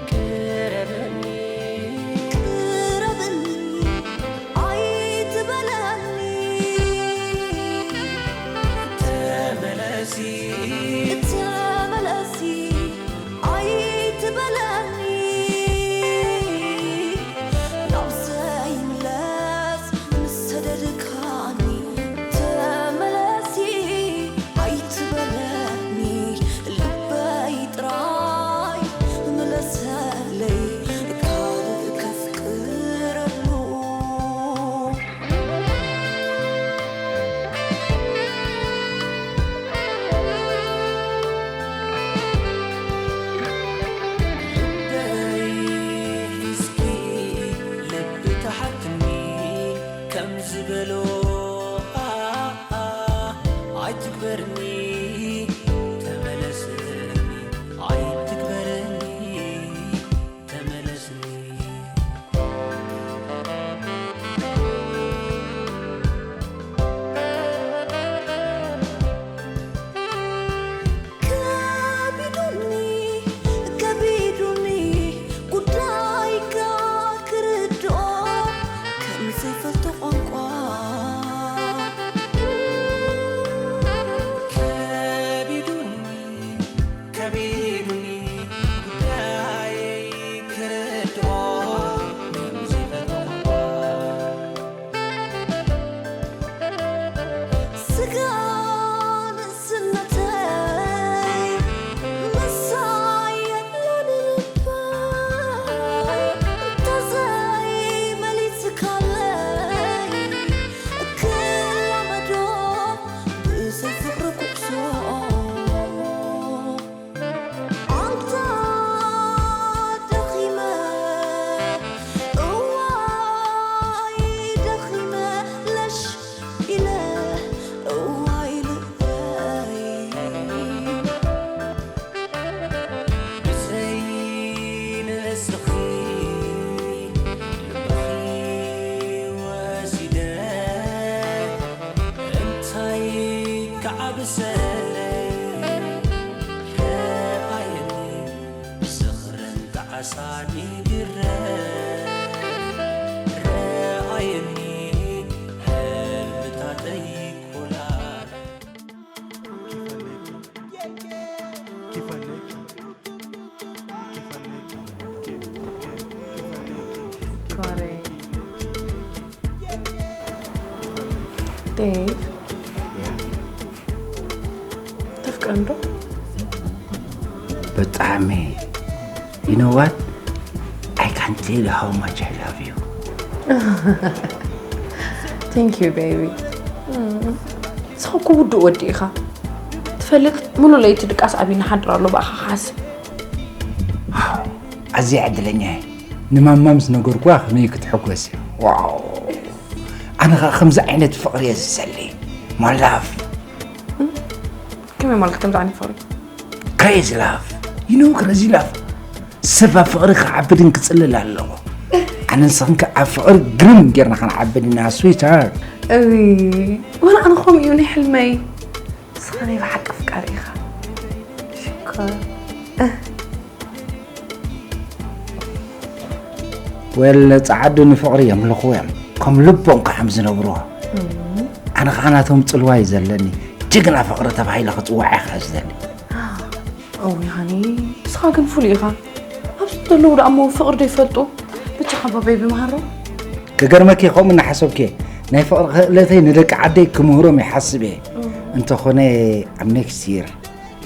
ቅረብኒ፣ ቅረብኒ፣ ኣይትበለኒ። ተመለሲ፣ ተመለሲ፣ ኣይትበለኒ። ናብ ዘይምለስ ምስ ሰደድካኒ፣ ተመለሲ ኣይትበለኒ። ልበይ ጥራይ ምለሰለይ፣ ካልእ ከፍቅረሉ። ልበይ እስኪ ልቢ ተሓትኒ ከም ዝበሎ፣ ኣ፣ ኣ፣ ኣይትግበርኒ፣ ተመለስኒ፣ ኣይትግበርኒ፣ ተመለስኒ። ከቢዱኒ፣ ከቢዱኒ ጉዳይካ ክርድኦ ከም ዘይፈልጦ ቋንቋ። ከቢዱኒ፣ ከቢዱኒ ጉዳየይ ክርድኦ ከም ዘይፈልጦ ቋንቋ። ስጋ ንእስነተይ ምሳይ የለን ልበይ፣ እንተዘይመሊስካለይ ክላመዶ ብዘይ ፍቕሪ ጉዕዞ። ኣንታ ደኺመ፣ እዋይ ደኺመ፣ ለሽ ኢለ፣ እዋይ ልበይ። ብዘይ ንስኺ ልብኺ ወሲደ፣ እንታይ ክዓብሰለይ? ረኣየኒ ዝኽርን ጣዕሳን ይግረም። ረኣየኒ ህልምታተይ ኮላል። ዴቭ፣ ተፍቅረኒ ዶ? ብጣዕሚ። You know what? I can't tell you how much I love you. Thank you, baby. ንስኻ እኮ ውዱእ ወዲ ኢኻ። ትፈልጥ፣ ሙሉእ ለይቲ ድቃስ ኣብዩ ንሓድር ኣሎ ብኣኻ ክሓስብ። ዋው፣ ኣዝየ ዕድለኛ እየ። ንማማ ምስ ነገርኩዋ ከመይ ክትሕጎስ እያ። ዋው፣ ኣነ ኸኣ ከምዚ ዓይነት ፍቕሪ እየ ዝሰሊ። My love። ከመይ ማለት ከምዚ ዓይነት ፍቕሪ? Crazy love። You know crazy love? ሰብ ኣብ ፍቕሪ ክዓብድን ክጽልል ኣለዎ። ኣነ ንስኽን ከ ኣብ ፍቕሪ ግርም ጌርና ክንዓብድ ኢና፣ sweetheart። እይ፣ ወላ ኣነ ከምኡ እዩ ናይ ሕልመይ። ንስኻ ናይ ብሓቂ ኣፍቃሪ ኢኻ። ሽኮር። ወለ ጸዓዱ ንፍቕሪ የምልኽዎ እዮም፣ ከም ልቦም ከዓ ዝነብርዎ። ኣነ ከዓ ናቶም ጽልዋ እዩ ዘለኒ። ጅግና ፍቕሪ ተባሂለ ክጽዋዕ እየ ከዓ ዝደሊ። እውይ ሃኒ፣ ንስኻ ግን ፍሉይ ኢኻ። ኣብዚ ዘለዉ ደኣ እሞ ፍቕሪ ዶ ይፈልጡ? ብቻኻ ባበይ ብምሃሮም። ክገርመኪ ከምኡ እናሓሰብኩ እየ። ናይ ፍቕሪ ክእለተይ ንደቂ ዓደይ ክምህሮም ይሓስብ እየ። እንተኾነ ኣብ next year፣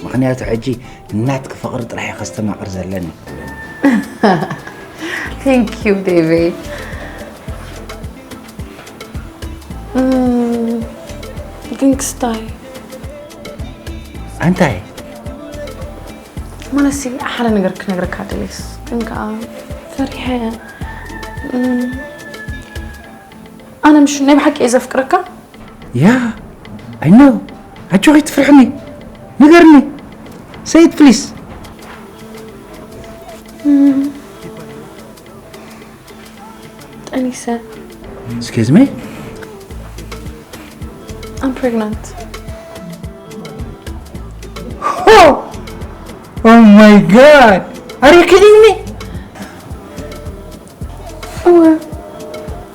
ምኽንያቱ ሕጂ ናትኪ ፍቕሪ ጥራሕ እየ ከስተማቕር ዘለኒ። Thank you, ዴቨይ። እም፣ ግን ክስታይ። ኣንታይ? ማለትሲ ሓደ ነገር ክነግረካ ደልየስ፣ ግን ከኣ ፈሪሐ። እም፣ ኣነ ምሽ ናይ ብሓቂ እየ ዘፍቅረካ? Yeah, I know. ኣጆኺ ትፍርሕኒ። ንገርኒ። Say it, please. እም፣ ጠኒሰ። Excuse me? Pregnant. Oh! Oh my god! Are you kidding me? እወ፣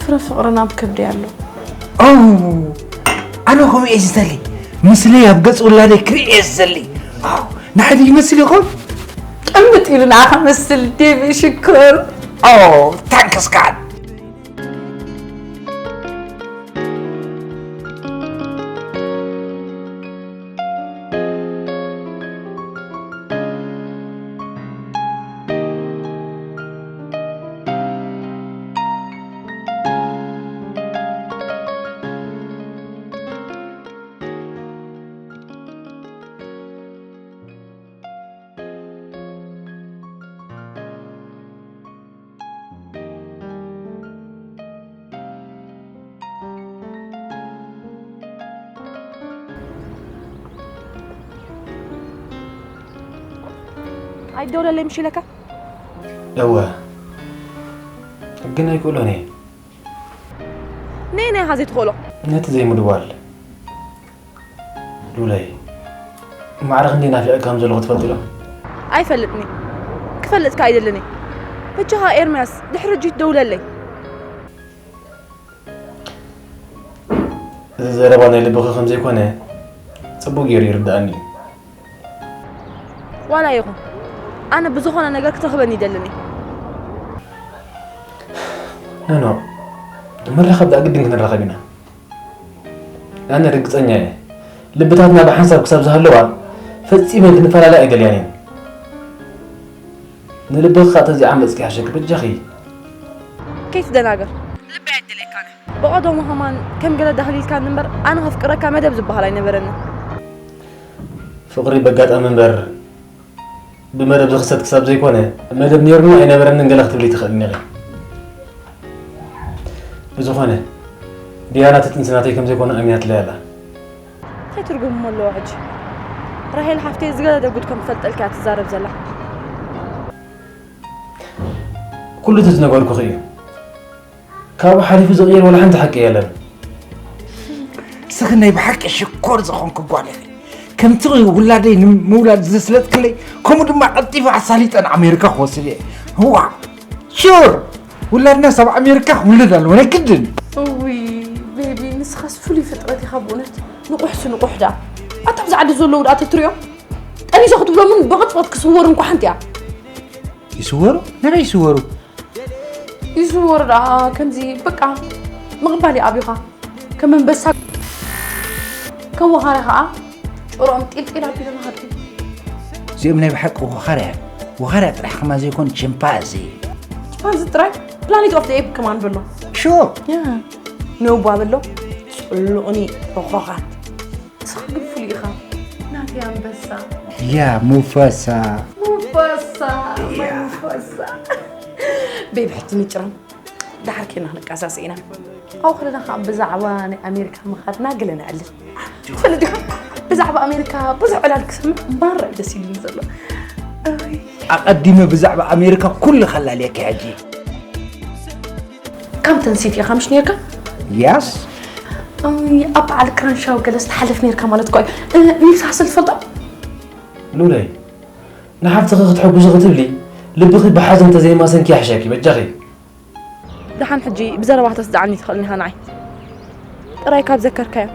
ፍረ ፍቕርና ኣብ ከብዲ ኣሎ። ኦ፣ ኣነ ከምኡ እየ ዝደሊ። ምስለይ ኣብ ገጽ ውላደይ ክርኢ እየ ዝደሊ። ኣው፣ ንዓይ ይመስል ይኾን? ቅምጥ ኢሉ ንዓኻ መስል ዴቪ ሽኮር። ኦ፣ ታንክስ ጋድ። ኣይደውለለይ ምሽ ኢለካ? እወ፣ ግን ኣይክእሎን እየ። ነየናይ ኢኻ ዘይትኽእሎ? ነቲ ዘይምድዋል። ሉለይ፣ ማዕረ ክንደይ ናፊቐ ከም ዘለኹ ትፈልጢ ዶ? ኣይፈልጥኒ። ክፈልጥካ ኣይደልን እየ። በጃኻ ኤርምያስ፣ ድሕሪ ሕጂ ትደውለለይ። እዚ ዘረባ ናይ ልብኺ ከም ዘይኮነ ጽቡቕ ገይሩ ይርድኣኒ እዩ። ዋላ ይኹን፣ ኣነ ብዝኾነ ነገር ክትረኽበኒ ይደልን እየ። ኖ፣ ኖ፣ ምርኻብ ደኣ ግድን ክንራኸብ ኢና። ኣነ ርግጸኛ እየ፣ ልብታትና ብሓንሳብ ክሳብ ዝሃለዋ ፈጺመን ክንፈላለ ኣይደልያን እየን። ንልብኺ ከኣ ተዚዓመጽኪ ሓሸኪ በጃኺ። ከይትደናገር፣ ልበይ ኣይደልየካን። ብቐደሙ ከማን ከም ገለ ዳህሊልካኒ እምበር፣ ኣነ ከፍቅረካ መደብ ዝበሃል ኣይነበረንን። ፍቕሪ በጋጣሚ እምበር ብመደብ ዝኽሰት ክሳብ ዘይኮነ፣ መደብ ነይሩኒ ኣይነበረንን ገለ ክትብሊ ትኽእሊ ኢኺ። ብዝኾነ፣ ዲያና እቲ ጥንሲ ናተይ ከም ዘይኮነ ኣሚናትለይ ኣላ። እንታይ ትርጉም እሞ ኣለዎ ሕጂ? ራሄል ሓፍተይ ዝገለ ደጉድ ከም ትፈልጠልካ እያ ትዛረብ ዘላ። ኩሉ እቲ ዝነገርኩኺ እዩ። ካብኡ ሓሊፉ ዝቕየር ዋላ ሓንቲ ሓቂ የለን። ንስኺ ናይ ብሓቂ ሽኮር ዝኾንኪ ጓል ኢኺ። ከምቲ ውላደይ ንምውላድ ዘስለጥክለይ፣ ከምኡ ድማ ቀልጢፈ ኣሳሊጠ ንኣሜሪካ ክወስድ እየ። እዋ፣ ሹር! ውላድናስ ኣብ ኣሜሪካ ክውለድ ኣለዎ፣ ናይ ግድን። እውይ፣ ቤቢ፣ ንስኻስ ፍሉይ ፍጥረት ኢኻ ብእውነት። ንቑሕሲ ንቑሕ ደኣ። ኣታ ኣብዚ ዓዲ ዘለዉ ደኣ ተትሪኦም፣ ጠኒሶ ክትብሎምን ብቕጽበት ክስወሩ እንኳ ሓንቲ እያ። ይስወሩ? ናበይ ይስወሩ? ይስወሩ ደኣ ከምዚ በቃ ምቕባል ይኣብዩኻ። ከም ኣንበሳ ከም ወኻርያ ኸኣ ጭሮኦም ጢልጢል ኣቢሎም ይሃድሙ። እዚኦም ናይ ብሓቂ ወኻርያ እዮም። ወኻርያ ጥራሕ ከማ ዘይኮኑ ቺምፓንዚ። ቺምፓንዚ ጥራይ? ፕላኔት ኦፍ ዘ ኤፕ ከማን በሎ። ሹር። ያ። ነውባ በሎ። ጽሉቕኒ ሮኾኻት። ንስኻ ግን ፍሉይ ኢኻ። ናተይ ኣንበሳ። ያ ሙፋሳ። ሙፋሳ። ያ። ሙፋሳ። ቤቢ ሕጂ ንጭረም። ደሓር ኬና ክንቀሳሰ ኢና። ኣብኡ ከለና ከዓ ብዛዕባ ናይ ኣሜሪካ ምኻድና ገለ ነዕልል። ትፈልጥ ዲኻ? ብዛዕባ ኣሜሪካ ብዙሕ ዕላል ክሰምዕ ማራ እዩ ደስ ኢሉኒ ዘሎ። ኣይ። ኣቐዲመ ብዛዕባ ኣሜሪካ ኩሉ ከላልየኪ ሕጂ። ካምፕተን ሲቲ ኢኻ ምሽ ነርካ? ያስ። ኣይ፣ ኣብ በዓል ክራንሻው ገለ ዝተሓለፍ ነርካ ማለት እኮ እዩ። እ፣ ኒውካስል ትፈልጦ? ሉለይ፣ ንሓፍትኺ ክትሕጉዚ ክትብሊ፣ ልብኺ ብሓዘን ተዘይማሰንኪ ይሕሸኪ፣ በጃኺ። ደሓን ሕጂ ብዘረባ ክተስድዓኒ ትኽእል ኢኻ ንዓይ። ጥራይ ካብ ዘከርካዮ፣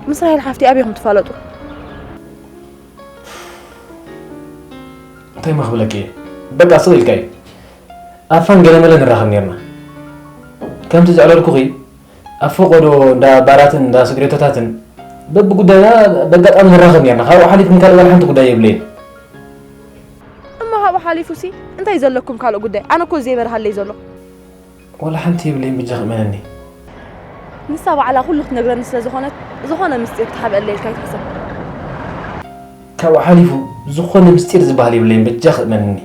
ምስ ራሄል ሓፍቲ ኣበይ ኢኹም ትፋለጡ? እንታይ ማ ክብለኪ እየ? በቃ ስቕ ኢልካ እዩ። ኣብ ፋን ገለመለ ንራኸብ ኔርና። ከምቲ ዘዕለልኩኺ፣ ኣብ ፈቐዶ እንዳ ባራትን እንዳ ስግሬቶታትን በብጉዳይና በጋጣሚ ንራኸብ ኔርና። ካብኡ ሓሊፉ ካልእ ዋላ ሓንቲ ጉዳይ የብለይን። እሞ ካብኡ ሓሊፉሲ እንታይ ዘለኩም ካልእ ጉዳይ? ኣነ እኮ ዘይበርሃለይ ዘሎ። ዋላ ሓንቲ የብለይን፣ ብጃኺ እመነኒ። ንሳ ባዕላ ኩሉ ክትነግረኒ ስለ ዝኾነት፣ ዝኾነ ምስጢር ትሓብአለይ ኢልካ ኣይትሕሰብ። ካብኡ ሓሊፉ ዝኾነ ምስጢር ዝበሃል የብለይን፣ በጃኺ እመንኒ።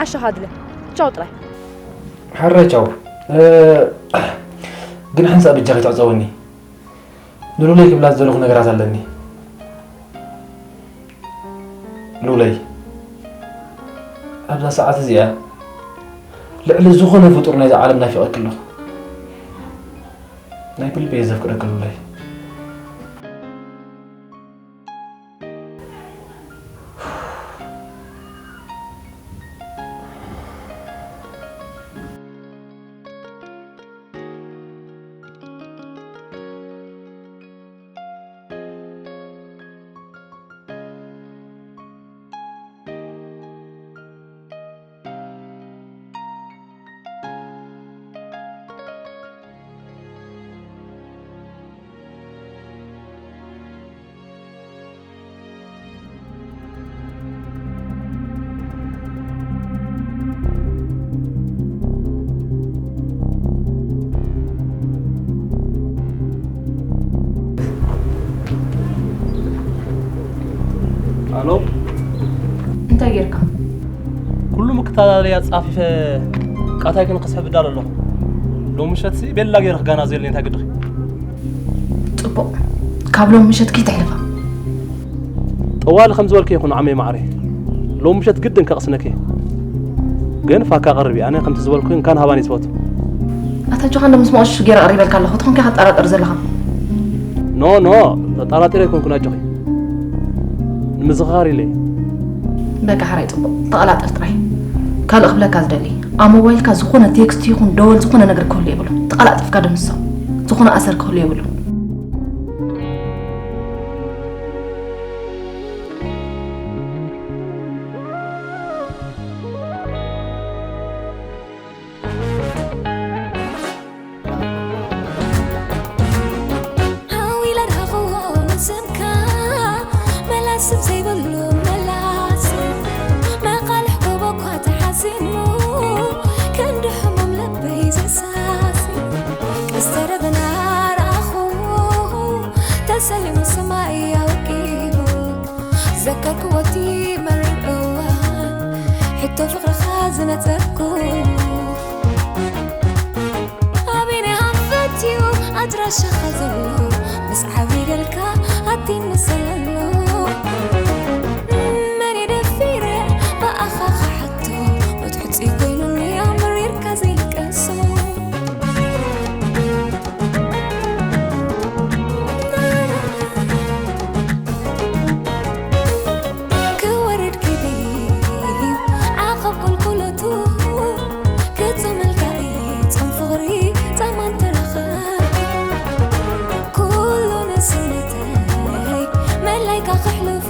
ዓሻኻ ድለ። ቻው ጥራይ። ሓራይ ቻው። እ፣ ግን ሓንሳእ በጃኺ ትዕጸወኒ። ንሉለይ ክብላ ዝደለኹ ነገራት ኣለኒ። ሉለይ፣ ኣብዛ ሰዓት እዚኣ ልዕሊ ዝኾነ ፍጡር ናይዛ ዓለም ናፊቐኪ ኣለኹ። ናይ ብልቢ እየ ዘፍቅረኪ ሉለይ። ተላለያ ጻፊፈ ቃታይክን ክስሕብ እዳሎ ኣለኹ። ሎሚ ምሸትሲ ቤላ ገይረ ክጋና ዘየለኒ እንታይ ግድኺ? ጽቡቕ። ካብ ሎሚ ምሸት ከይተሕልፋ። ጠዋሊ ከም ዝበልኪ ይኹን ዓመይ ማዕረይ። ሎሚ ምሸት ግድን ከቕስነኪ። ግን ፋካ ቀርቢ፣ ኣነ ከምቲ ዝበልኩ እንካን ሃባን ይዝበቱ። ኣታ ጆኻ እንዶ ምስ መቐሽሹ ገይረ ቀሪበልካ ኣለኹ። ትኾንካ ከጠራጠር ዘለኻ። ኖ፣ ኖ፣ ተጠራጢረ ኣይኮንኩን ኣጆኺ። ንምዝኽኻር ኢለ። በቃ ሓራይ ጽቡቕ። ተቐላጠፍ ጥራይ። ካልእ ክብለካ ዝደሊ። ኣብ ሞባይልካ ዝኾነ ቴክስት ይኹን ደወል ዝኾነ ነገር ክህሉ የብሉ። ተቐላጢፍካ ደምስሶ። ዝኾነ ኣሰር ክህሉ የብሉ። ሓው ኢለ ድሃኽዎ ንስምካ፣ መላስ ዘይብሉ መላስ። መቓልሕ ጎቦ እኳ ተሓሲሙ፣ ክንዲ ሕሙም ልበይ ዘሳሲ። ቀስተ ደበና ረኣኹ፣ ተሰሊሙ ሰማይ ኣወቂቡ። ዘከርክዎ እቲ መሪር እዋን፣ ሕቶ ፍቕርኻ ዝነጸግኩ። ኣበይ ሃፍት እዩ ኣድራሻኻ ዘሎ? ምስ ዓብይ ደልካ ኣቲን መሰለሎ። መን ደፊረ ብኣኻ ክሓቶ? ሞት ሕጹይ ኮይኑኒ ኣምሪርካ ዘይልቀሶ። ክወርድ ክድይብ ዓቐብ ቁልቁለቱ፣ ክጸመልካ እዩ ጾም ፍቕሪ ጻማ እንተረኸብ። ኩሉ ንስነተይ መላይካ ከሕልፎ፣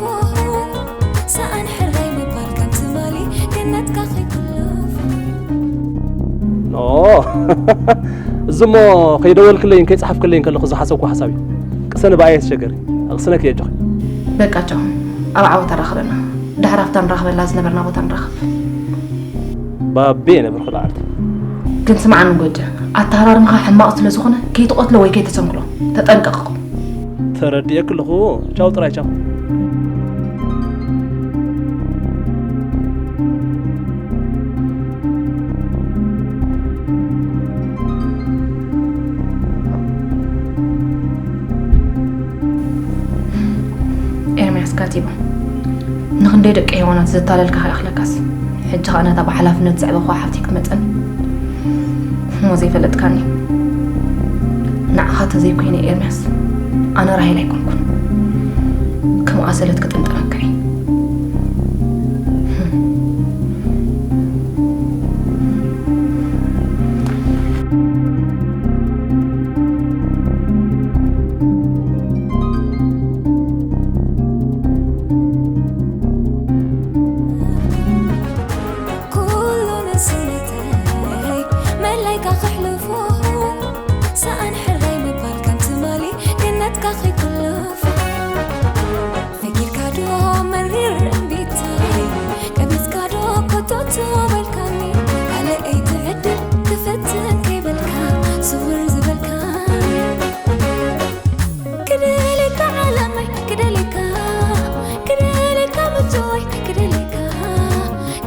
ሰኣን ሕራይ ምባል ከም ትማሊ ገነትካ ከይትለፎ። ኖ፣ እዚ እሞ ከይደወልክለይን ከይጸሓፍክለይን ከለኹ ዝሓሰብኩ ሓሳብ እዩ። ቅሰኒ ብኣየ ትሸገሪ፣ ኣቕስነኪ እየ ኣጆኺ። በቃ ቻው፣ ኣብ ዓወት ኣራኽበና። ድሕሪ ኣፍታ ንራኽበላ ዝነበርና ቦታ ንራኽብ። ባቤ ነብርኩ ለዓልቲ። ግን ስምዓኒ ጎጀ፣ ኣተሃራርምኻ ሕማቕ ስለ ዝኾነ ከይትቐትሎ ወይ ከይተሰንክሎ ተጠንቀቕ። ተረዲኤኪ ኣለኹ። ቻው ጥራይ ቻው። ኤርምያስ ካቲባ፣ ንኽንደይ ደቂ ሄዋናት ዘታለልካ ከይኣኽለካስ፣ ሕጂ ኸኣ ነታ ብሓላፍነት ዘዕበኹዋ ሓፍተይ ክትመጸኒ እሞ ዘይፈለጥካኒ። ንዓኻ ተዘይኮይነ ኤርምያስ፣ ኣነ ራሄል ኣይኮንኩን። ከም ኣሰለት ክጥንጥነካ እየ። ኩሉ ንስነተይ መላይካ ከሕልፎ፣ ሰኣን ሕራይ ምባል ከም ትማሊ ገነትካ ከይትለፎ። ፈጊርካ ዶ መሪር እምቢታይ፣ ቀቢጽካ ዶ ኮቶ ትበልካኒ፣ ካልኣይ ትዕድል ክፍትን ከይበልካ ስውር ዝበልካኒ። ክደልየካ ዓለመይ፣ ክደልየካ፣ ክደልየካ ምጆይ፣ ክደልየካ፣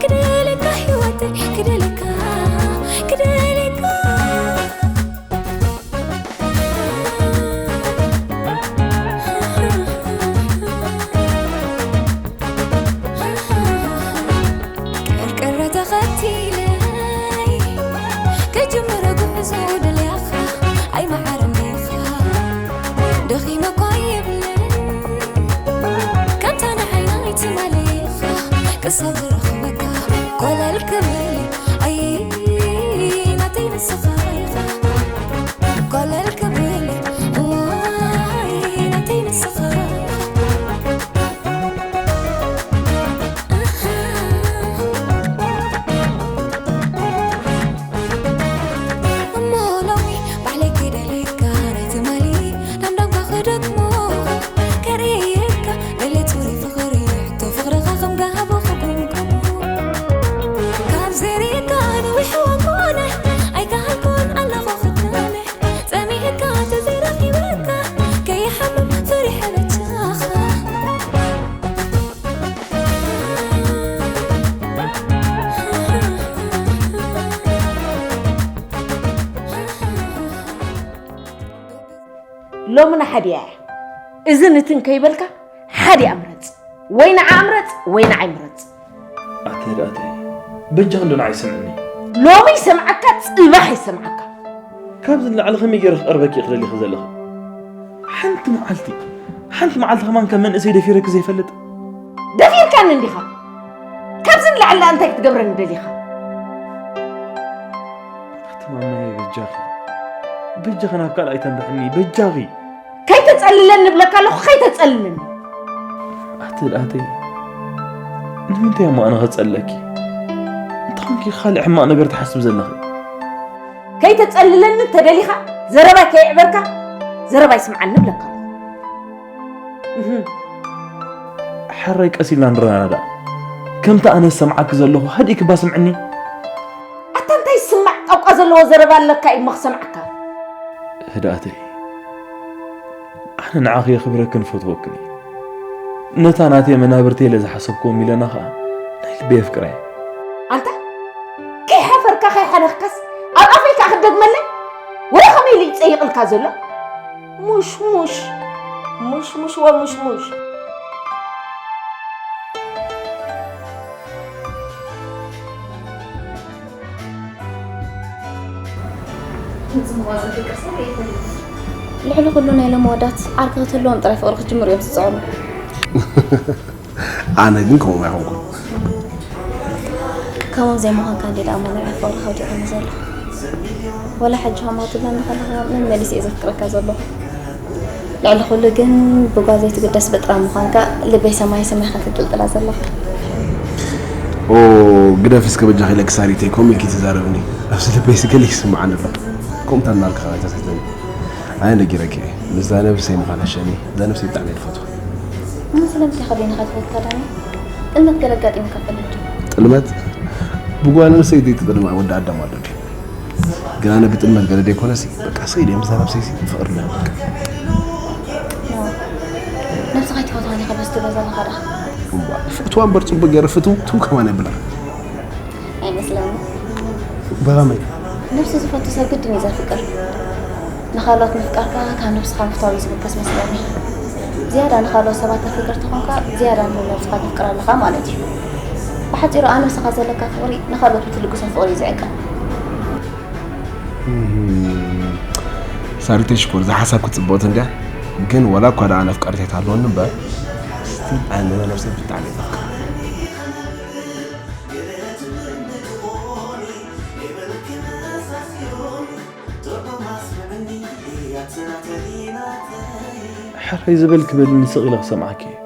ክደልየካ ህይወተይ፣ ክደልየካ፣ ክደልየካ። ቀርቀረ ተኸቲለይ ክጅምሮ ጉዕዞ ደልያኻ ኣይመዓርን ዲኻ? ደኺመ እኳ ይብልን ከምታ ንዓይ ናይ ትማሊ ኢኻ። ክሳብ ዝረኽበካ ኮለል ክብል ኣይ ናተይ ንስኻ ኢኻ። ኮለል ክብል ዋይ ናተይ ንስኻ ኢኻ። እሞ ሎሚ ባዕለይ ክደልየካ ናይ ትማሊ ዳምዳምካ ክደግሞ ከርእየካ ገለ ጽሩይ ፍቕሪ ሕቶ ፍቕርኻ ከም ጋህቦ ክጉምጉሞ ካብዚ ሎምና ሓዲኣ እያ። እዚ ንትን ከይበልካ ሓዲኣ ምረጽ። ወይ ንዓ ምረጽ ወይ ንዓይ ምረጽ። ኣተ ዳእተ በጃ እንዶ ንዓይ ስምዕኒ። ሎሚ ይሰምዓካ፣ ጽባሕ ይሰምዓካ። ካብዚ ንላዕሊ ከመይ ገይረ ክቐርበኪ ክደሊኺ ዘለኺ? ሓንቲ መዓልቲ፣ ሓንቲ መዓልቲ ከማን ከም መንእሰይ ደፊረኪ ዘይፈልጥ? ደፊርካኒ እንዲኻ። ካብዚ ንላዕሊ እንታይ ክትገብረኒ ደሊኻ? ኣቲ ማማየ በጃኺ፣ በጃኺ ናብ ካልኣይ ተምርሕኒ፣ በጃኺ። ከይተጸልለኒ እብለካ ኣለኹ፣ ከይተጸልለኒ። ኣቲ ዳእተ ንምንታይ እሞ ኣነ ከጸልለኪ? እንተኾንኪ ካልእ ሕማቕ ነገር ትሓስብ ዘለኺ? ከይተጸልለኒ እንተደሊኻ፣ ዘረባይ ከየዕበርካ፣ ዘረባይ ስምዓኒ እብለካ ኣለኹ። እህ። ሕራይ ቀስ ኢልና ንረዳዳእ። ከምቲ ኣነ ዝሰምዓኪ ዘለኹ ሃዲእኪ እባ ስምዕኒ። ኣታ እንታይ ዝስማዕ ቋንቋ ዘለዎ ዘረባ ኣለካ እሞ ክሰምዓካ? ህድኣተይ፣ ኣነ ንዓኺ የኽብረክን ፈትወክን እየ። ነታ ናተይ መናብርተይ ኢለ ዝሓሰብክዎ ሚለና ኸኣ ናይ ልበይ የፍቅራ እየ። ኣንታ ከይሓፈርካ ከይሓነኽካስ ኣብ ኣፈይ ከኣ ክትደግመለይ? ወላ ከመይ ኢሉ ይጸይቕልካ ዘሎ? ሙሽሙሽ፣ ሙሽሙሽ ወሙሽሙሽ። ጽቡቕ ዘፍቅር ሰብ የለን። ልዕሊ ኩሉ ናይ ሎም ኣወዳት ዓርኪ ክትህልዎም ጥራይ ፍቕሪ ክጅምሩ እዮም ዝጽዕሩ። ኣነ ግን ከምኦም ኣይኮንኩን። ከምኦም ዘይምዃንካ እንዴ ደኣ ማንም ፍቕሪ ከውዲቑኒ ዘሎ። ወላ ሕጂ ከምኡ ትብለኒ ከለኻ መመሊሰ እየ ዘፍቅረካ ዘለኹ። ልዕሊ ኩሉ ግን ብጓል ዘይትግደስ ብጥራም ምዃንካ ልበይ ሰማይ ሰማይ ኢኻ ተንጠልጥላ ዘለኻ። ኦ፣ ግደፊ እስከ በጃኺ ኢለኪ ሳሪተይ፣ ከምኡ ኢልኪ ትዛረብኒ። ኣብዚ ልበይሲ ገለ ይስምዓኒ ኣሎ። ከምኡ ተናልካ ተሰሕተኒ። ኣነ ነጊረኪ እየ። ምስዛ ነብሰይ ምዃን ኣሸኒ፣ እዛ ነብሰይ ብጣዕሚ እየ ዝፈትዋ። እሞ ስለምንታይ ከ በይንኻ ትፈትዋ ዳኒ? ጥልመት ገለ ኣጋጢሙካ ይፈልጥ ድዩ? ጥልመት? ብጓል ኣንስተይቲ ትጥልም ወዲ ኣዳም ኣሎ ድዩ? ግን ኣነ ብጥልመት ገለ ደይኮነሲ፣ በቃ ሰይድ እየ ምስዛ ነብሰይሲ ፍቕሪ ኣለኒ በቃ። ኖ። ነብስኻ ኣይትፈትዋን ኢኻ በዚ ትብሎ ዘለኻ ደኣ? እምቧእ፣ ፍትዋ እምበር ጽቡቕ ገይረ ፍትው ትው ከማን የብላ። ኣይመስለኒ። በኸመይ? ነብሱ ዝፈቱ ሰብ ግድን እዩ ዘፍቅር። ንኻልኦት ምፍቃርካ ካብ ነብስኻ ምፍታው እዩ ዝብገስ መስለኒ። ዝያዳ ንኻልኦት ሰባት ተፍቅር ተኾንካ፣ ዝያዳ ንነብስኻ ተፍቅር ኣለኻ ማለት እዩ። ብሓጺሩ ኣብ ነብስኻ ዘለካ ፍቕሪ ንኻልኦት ብትልግሶ ፍቕሪ እዩ ዝዕቀብ። እም፣ ሳሪተይ ሽኮር፣ እዛ ሓሳብ ክትጽብቕቲ እንድያ። ግን ዋላ እኳ ደኣ ኣነ ኣፍቃሪት ኣይትሃልወኒ እምበር፣ ስቲል ኣነ ነብሰይ ብጣዕሚ እየ ዘፍቅራ። ሕራይ ዝበል ክበልኒ ስቕ ኢለ ክሰምዓኪ እየ።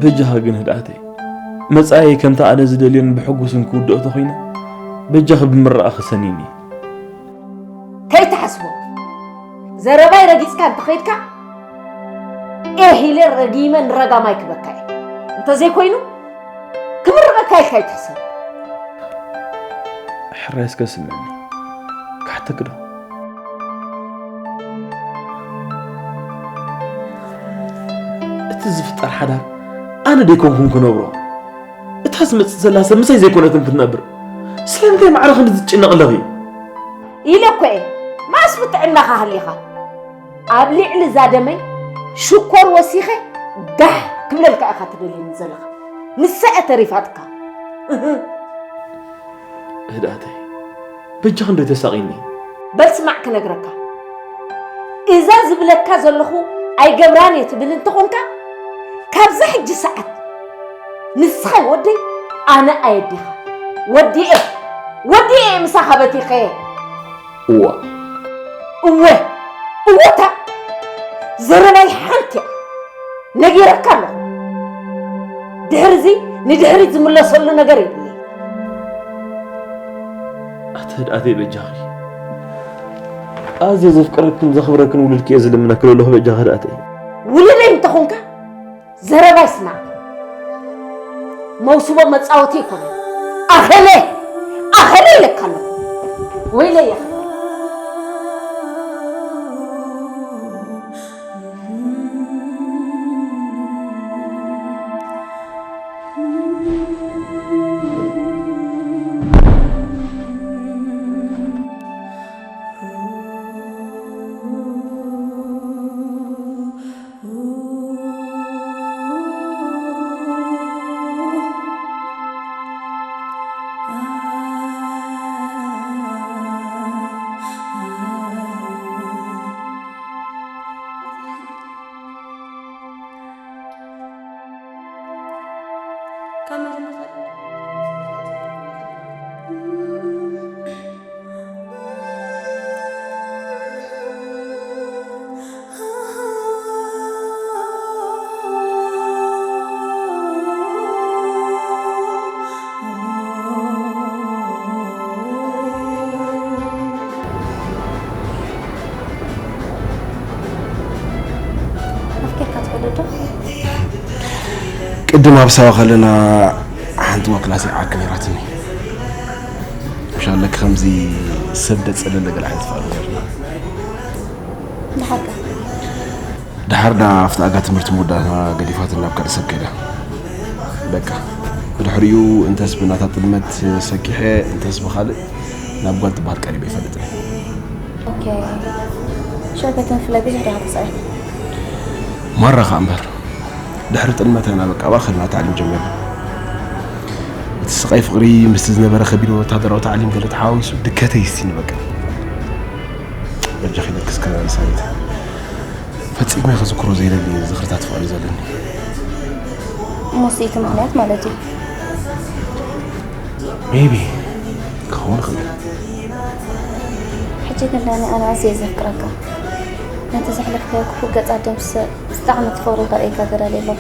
በጃኻ ግን ህድኣተይ፣ መጻኢየይ ከምቲ ኣነ ዝደልዮን ብሕጉስን ክውድኦ ተኾይነ፣ በጃኺ ብምርቓኺ ሰንይኒ። ከይትሓስቦ፣ ዘረባይ ረጊጽካ እንተኸይድካ፣ ኤህ ኢለ ረጊመ ንረጋማይ ክበካ እየ። እንተዘይኮይኑ፣ ክምርቐካ ኢልካ ኣይትሕሰብ። ሕራይ እስከ ስምዕኒ፣ ክሓተኪ ዶ? እቲ ዝፍጠር ሓዳር ኣነ ደይኮንኩን ክነብሮ። እታ ዝመጽእ ዘላ ሰብ ምሳይ ዘይኮነትን ክትነብር። ስለምንታይ ማዕረ ክንዲ ትጭነቕ ኣለኺ? ኢለ እኮ እየ። ማስ ብጥዕናኻ ሃሊኻ። ኣብ ልዕሊ እዛ ደመይ ሽኮር ወሲኸ ጋሕ ክብለልካ ኢኻ ትደልየኒ ዘለኻ። ንሳ እያ ተሪፋትካ። እህ። ህድኣተይ፣ በጃኺ እንዶ ተሳቒኒ። በል ስማዕ ክነግረካ። እዛ ዝብለካ ዘለኹ ኣይገብራን እየ ትብል እንተኾንካ፣ ካብዛ ሕጂ ሰዓት ንስኻ ወደይ፣ ኣነ ኣየዲኻ። ወዲኤ፣ ወዲኤ ምሳኻ በቲኸ። እዋ። እወ፣ እወታ፣ ዘረባይ ሓንቲ እያ። ነጊረካ ኣለኹ። ድሕሪ እዚ ንድሕሪት ዝምለሰሉ ነገር የብለይ። ኣቲ ህድኣተይ በጃኺ። ኣዝየ ዘፍቅረክን ዘኽብረክን ውሉድኪ እየ ዝልምነኪ ዘለኹ በጃኺ ህድኣተይ። ውሉደይ እንተኾንካ ዘረባይ ስማዕ። መውስቦ መጻወቲ ኣይኮነን። ኣኸለ፣ ኣኸለ ኢለካ ኣለኹ። ወይለይ ኣኸለ። ኣፍቂርካ ትፈልጥ ዶ? ቅድም ኣብ ሳዋ ከለና ሓንቲ ጓል ክላስ ይዓክ ነይራትኒ። ምሻለክ ከምዚ ሰብ ደጸለለ ገለ ዓይነት ፍቕሪ ነርና። ንሓቂ። ድሓር ዳ ኣብቲ ኣጋ ትምህርቲ ምውዳእና ገዲፋትና ናብ ካልእ ሰብ ከይዳ። በቃ። ብድሕሪኡ እንተስ ብናታ ጥልመት ሰኪሐ፣ እንተስ ብኻልእ ናብ ጓል ትበሃል ቀሪበ ይፈልጥን። ኦኬ። ሽዑ ከይትንፍለ ብዙሕ ዲኻ ተሳቒኻ? ማራ ኸኣ እምበር። ድሕሪ ጥልመትና በቃ ባኸልና ታዕሊም ጀሚርና። እቲ ስቓይ ፍቕሪ ምስቲ ዝነበረ ከቢድ ወታደራዊ ታዕሊም ገለ ተሓዋዊሱ ድከተይ እስቲኒ በቃ። በጃኺ ኢለኪ እስከ ሳሪት። ፈጺመ ክዝክሮ ዘይደሊ ዝኽርታት ፍቕሪ እዩ ዘለኒ። እሞ እስቲ እቲ ምኽንያት ማለት እዩ? ሜቢ ክኸውን ይኽእል እዩ። ሕጂ ግን ዳኒ ኣነ ኣዝየ ዘፍቅረካ። ነቲ ዘሕለፍካዮ ክፉእ ገጻት ደምስሰ ዝጠዓመ ፍቕሪ ከርእየካ ተዳልየ ኣለኹ።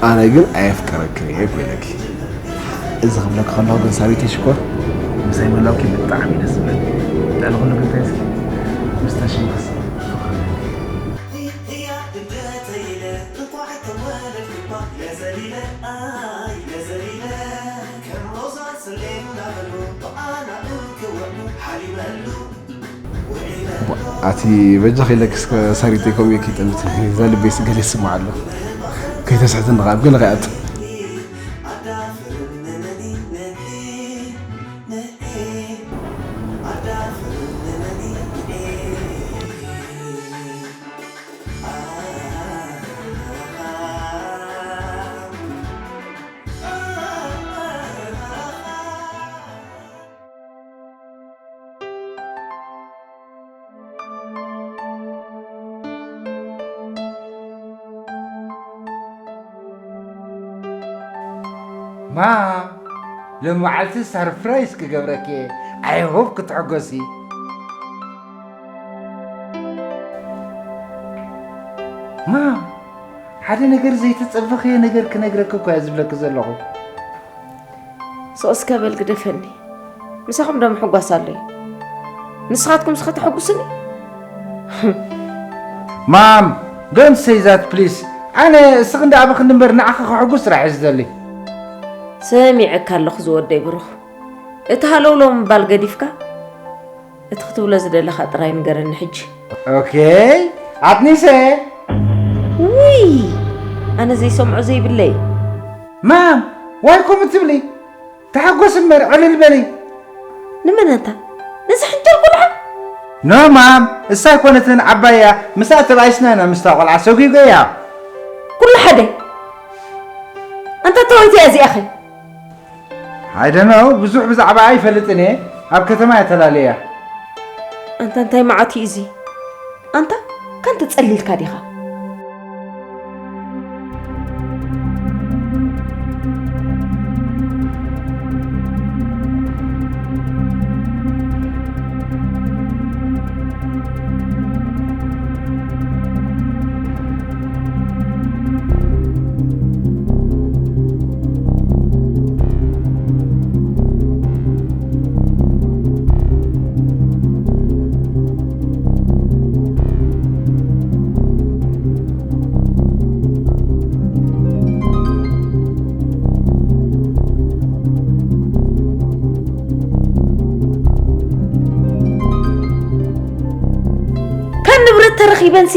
ኣነ ግን ኣየፍቀረክን እየ እኮ ኢለኪ። እዚ ክብለኪ ከለኹ ግን ሳሪተይ ሽኮር ምሳይ ምህላውኪ ብጣዕሚ እዩ ደስ ዝብለኒ። ልዕሊ ኩሉ ግን እንታይ እስኪ ምስታ ሽምክስ ኣቲ በጃኺ ኢለኪ እስከ ሳሪተይ ከምኡ እየ ከይጠምት እዛ ልበይ ስገለ ይስማዕ ኣሎ። ከይተስሕትኒ ከዓ ኣብ ገለ ከይኣቱ። ማም፣ ሎሚ መዓልቲ ሰርፕራይዝ ክገብረኪ እየ። I hope ክትሕጎሲ። ማም፣ ሓደ ነገር ዘይተጸበኽዮ ነገር ክነግረኪ እኮ እየ ዝብለኪ ዘለኹ። ስቕ እስከ በል ግደፈኒ። ምሳኹም ዶ ምሕጓስ ኣሎ እዩ? ንስኻትኩም እስኸ ተሐጉስኒ? ማም፣ don't say that please። ኣነ እስኺ እንዳኣበኽኒ እምበር ንዓኺ ከሐጉስ ጥራሕ እየ ዝደሊ። ሰሚዐካ ኣለኹ ዝወደይ ብሩኽ። እቲ ሃለውለው ምባል ገዲፍካ እቲ ክትብሎ ዝደለኻ ጥራይ ንገረኒ ሕጂ። ኦኬ፣ ኣጥኒሰ። ውይ፣ ኣነ ዘይሰምዖ ዘይብለይ። ማም፣ ዋይ ከምኡ ትብሊ? ተሓጎሲ እምበር ዕልል በሊ። ንመን ኣንታ? ነዛ ሕንጀር ቆልዓ? ኖ ማም፣ እሳ ኣይኮነትን ዓባይ እያ። ምስኣ ተባኢስና ኢና ምስታ ቆልዓ ሰጒጎ እያ። ኩሉ ሓደ። ኣንታ ተወይቲ እያ እዚኣኸ? I don't know፣ ብዙሕ ብዛዕባኣ ኣይፈልጥን እየ። ኣብ ከተማ እያ ተላልያ። ኣንታ እንታይ መዓት እዩ እዚ? ኣንታ ካንተ ጸሊልካ ዲኻ? ካብ ንብረት ተረኺበንሲ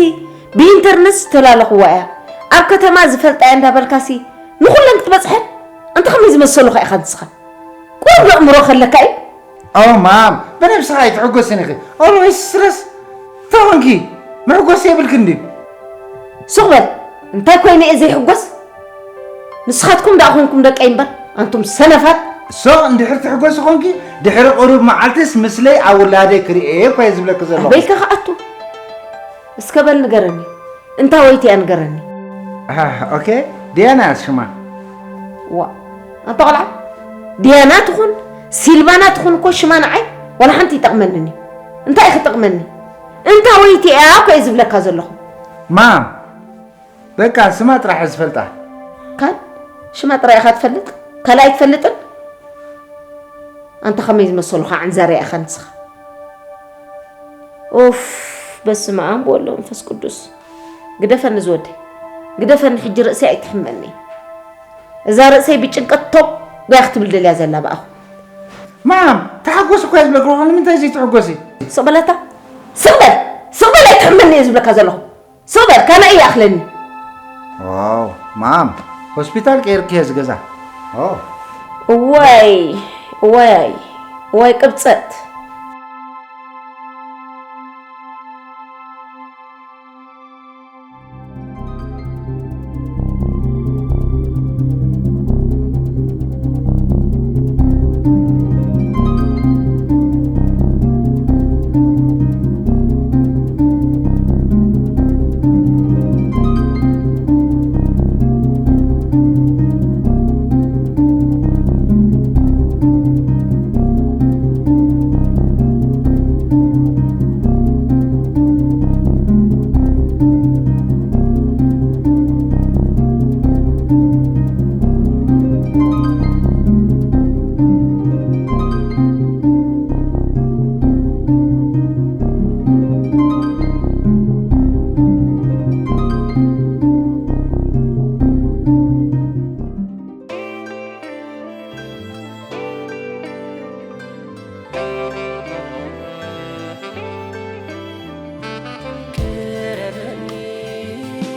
ብኢንተርነት ዝተላለኽዋ እያ። ኣብ ከተማ ዝፈልጣ እያ እንዳበልካሲ ንኹለን ክትበጽሐን? ኣንታ ከመይ ዝመሰሉኻ ኢኻ ንስኻ? ቁሩብ ኣእምሮ ከለካ እዩ። ኦ ማም፣ ብነብስኻ ኣይትሕጎስን ኢኺ። Always stress። እንታይ ኾንኪ? መሕጎስ የብልክን ድዩ? ሱቕ በል። እንታይ ኮይነ እየ ዘይሕጎስ? ንስኻትኩም ደኣ ኾንኩም ደቀይ እምበር፣ ኣንቱም ሰነፋት። ሶ እንድሕር ትሕጎሲ ኾንኪ፣ ድሕሪ ቁሩብ መዓልትስ ምስለይ ኣብ ውላደይ ክርእየ እኮ እየ ዝብለኪ ዘለኹ። ኣበይከ ክኣቱ? እስከ በል ንገረኒ። እንታ ወይቲ እያ ንገረኒ። ኣህ፣ ኦኬ። ዲያና እያ ሽማ። ዋ፣ ኣንታ ቆልዓ፣ ዲያና ትኹን ሲልቫና ትኹን እኮ ሽማ ንዓይ ዋላ ሓንቲ ይጠቕመንን እዩ። እንታይ እዩ ክጠቕመኒ? እንታ ወይቲ እያ እኮ እየ ዝብለካ ዘለኹ። ማም፣ በቃ ስማ ጥራሕ እየ ዝፈልጣ። ካን ሽማ ጥራይ ኢኻ ትፈልጥ? ካልእ ኣይትፈልጥን? ኣንታ ከመይ ዝመሰሉኻ ዕንዛርያ ኢኻ ንስኻ። ኡፍ፣ በስመ ኣብ ወወልድ ወመንፈስ ቅዱስ። ግደፈኒ ዝወደይ፣ ግደፈኒ፣ ሕጂ ርእሰይ ኣይትሕመኒ። እዛ ርእሰይ ብጭንቀት ቶግ እያ ክትብል ደልያ ዘላ ብኣኹ። ማም፣ ተሓጎስ እኮ እየ ዝብለኪ ኣለኹ፣ ንምንታይ ዘይትሕጎሲ? ስቕ በለታ፣ ስቕ በል፣ ስቕ በል፣ ኣይትሕመኒ እየ ዝብለካ ዘለኹ። ስቕ በል፣ ካልእ ይኣኽለኒ። ዋው፣ ማም፣ ሆስፒታል ቀይርክዮ እዚ ገዛ። ኦ። እዋይ፣ እዋይ፣ እዋይ ቅብጸት። ቅረበኒ፣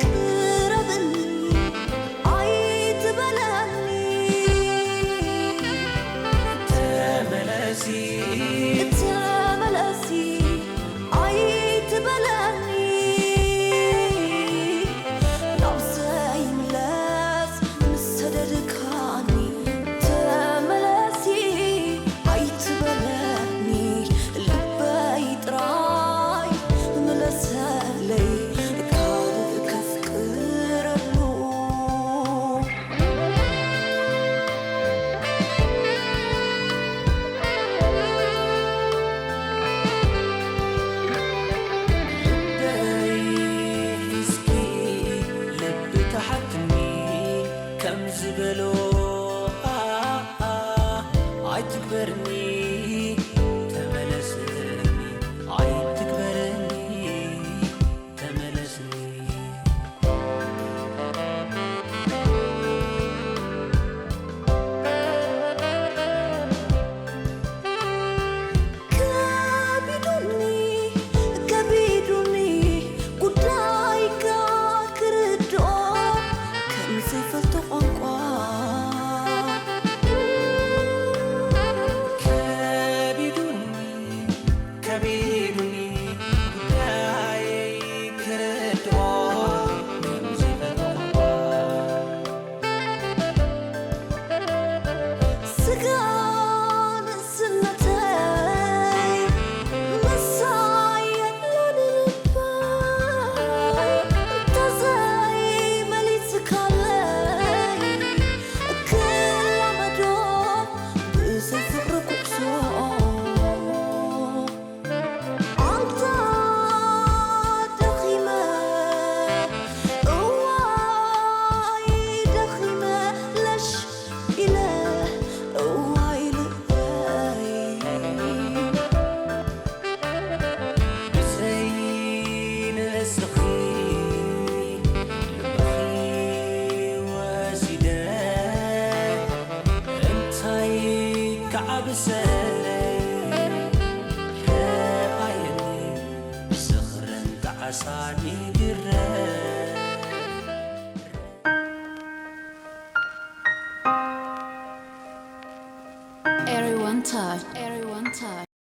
ቅረበኒ፣ ኣይትበለኒ። ተመለሲ፣ ተመለሲ፣ ኣይትበለኒ። ናብ ዘይምለስ ምስ ሰደድካኒ፣ ተመለሲ ኣይትበለኒ፣ ልበይ ጥራይ ምለሰለይ፣ ካልእ ከፍቅረሉ። ልበይ ሒዝኪ ልቢ ተሓትኒ ከም ዝበሎ፣ ኣ፣ ኣ፣ ኣይትግበርኒ፣ ተመለስኒ፣ ኣይትግበርኒ፣ ተመለስኒ። ከቢዱኒ፣ ከቢዱኒ ጉዳይካ ክርድኦ ከም ዘይፈልጦ ቋንቋ። ከቢዱኒ፣ ከቢዱኒ ጉዳየይ ክርድኦ ከም ዘይፈልጦ ቋንቋ። ስጋ ንእስነተይ ምሳይ የለን ልበይ፣ እንተዘይመሊስካለይ ክላመዶ ብዘይ ፍቕሪ ጉዕዞ። ኣንታ ደኺመ፣ እዋይ ደኺመ፣ ለሽ ኢለ፣ እዋይ ልበይ። ብዘይ ንስኺ ልበኺ ወሲደ፣ እንታይ ክዓብሰለይ? ረኣየኒ ዝኽርን ጣዕሳን ይግረም። Everyone touch. Everyone touch.